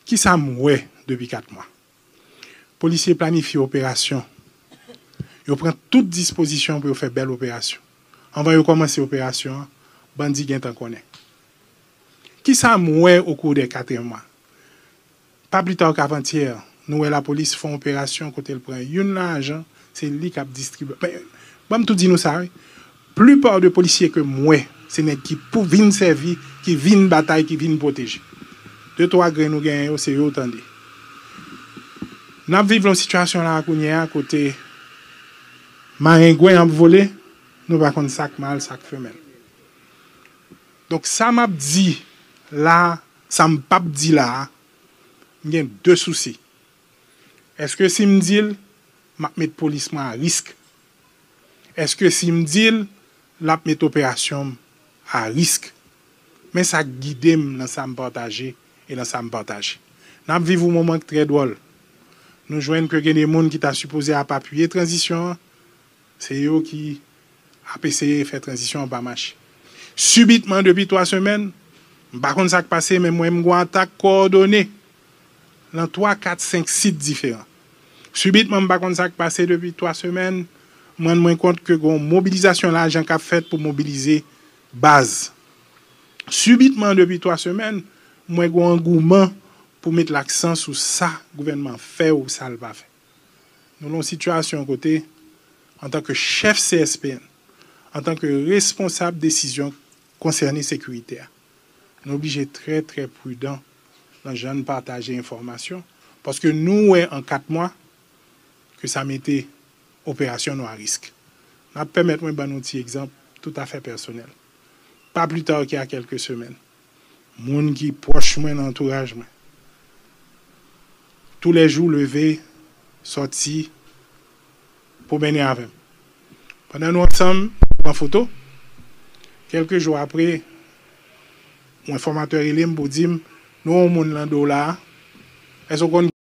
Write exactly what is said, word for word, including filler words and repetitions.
Kisa m wè depi kat mwa? Polisye planifye operasyon. Yo pran tout dispozisyon pou yo fè bèl operasyon. Anvan yo kòmanse operasyon an, bandi gentan konnen. Kisa m wè au cours des quatre mwa? Pa pli ta k avantyè, nou wè lapolis fè yon operasyon kote l pran youn nan ajan, se li k ap distribye. Men, ban m tou di nou sa, wi. Plupart de polisye ke m wè, se nèg ki pou vin sèvi, ki vin batay, ki vin pwoteje. De twa grenn ou genyen yo, se yo w tande. N ap viv yon sitiyasyon la kounye a kote marengwen ap vole, nou pa konn sa k mal, sa k femèl. Donk, sa m ap di la, sa m p ap di la a, m gen de sousi. Èske si m di l, m ap met polis mwen a risk? Èske si m di l, l ap met operasyon m a risk? Men sa k gide m nan sa m pataje e nan sa m pataje. N ap viv yon moman k trè dwòl. Nou jwenn ke gen de moun ki ta sipoze ap apiye tranzisyon an, se yo ki ap eseye fè tranzisyon an pa mache. Sibitman, depi twa semèn, m pa konn sa k pase, men m wè m gen yon atak kowòdone nan twa, kat, senk sit diferan. Sibitman, m pa konn sa k pase, depi twa semèn, m rann mwen kont ke gen yon mobilizasyon lajan k ap fèt pou mobilize baz. Sibitman, depi twa semèn, m wè gen yon angouman pou met laksan sou sa gouvènman an fè ou sa l pa fè. Nou nan yon sitiyasyon kote, antanke chèf C S P N, antanke responsab desizyon konsène sekirite a, nou oblije trè, trè pridan nan jan n pataje enfòmasyon, paske nou wè an kat mwa ke sa mete operasyon nou a risk. N ap pèmèt mwen ban nou ti egzanp toutafè pèsonèl. Pa pli ta ke a kèlke semèn, moun ki pwòch mwen nan antouraj mwen, toulèjou leve, sòti, pwomennen avè m. Pandan nou ansanm, pran foto. Kèlke jou apre, yon enfòmatè rele m pou di m, "Nou wè yon moun nan do w la a. Èske w konn